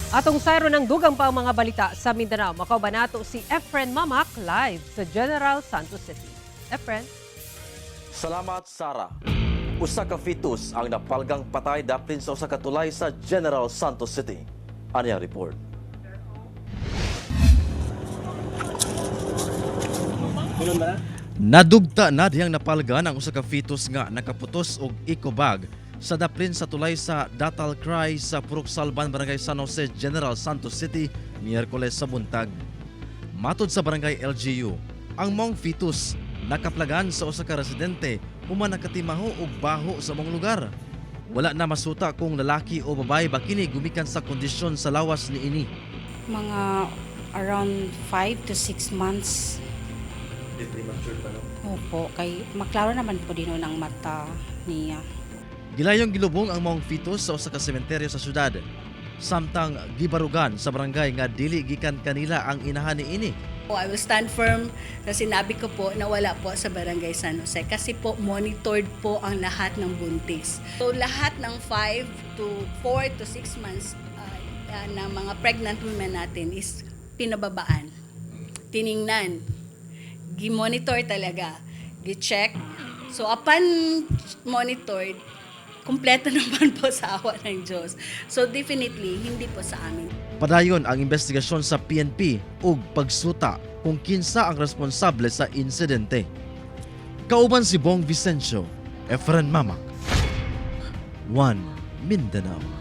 Atong sayro ng dugang pa ang mga balita sa Mindanao. Makauban nato si Efren Mamac live sa General Santos City. Efren? Salamat, Sara. Usa ka fetus ang napalgang patay daplin sa usa ka tulay sa General Santos City. Ani ang report. Nadugta na diyang napalgan ang usa ka fetus nga nakaputos og eco bag sa daplin sa tulay sa Datal Cry sa Purok Salban, Barangay San Jose, General Santos City, Miyerkules sa buntag. Matod sa barangay LGU, ang maong fetus nakaplagan sa usa ka residente human nakatimaho og baho sa maong lugar. Wala na masuta kung lalaki o babae ba kini gumikan sa kondisyon sa lawas niini. Mga around 5 to 6 months. Opo, kay maklaro naman po din ang mata niya. Gilayong gilubong ang maong fetus sa usa ka sementeryo sa syudad. Samtang gibarugan sa barangay nga dili gikan kanila ang inahan niini. I will stand firm sa sinabi ko po na wala po sa Barangay San Jose kasi po monitored po ang lahat ng buntis. So lahat ng 5 to 4 to 6 months na mga pregnant women natin is pinababaan, tiningnan, gi-monitor talaga, gi-check. So upon monitored, kumpleto naman po sa awa ng Diyos. So definitely, hindi po sa amin. Padayon ang investigasyon sa PNP ug pagsuta kung kinsa ang responsable sa insidente. Kauban si Bong Vicencio, Efren Mamac, 1 Mindanao.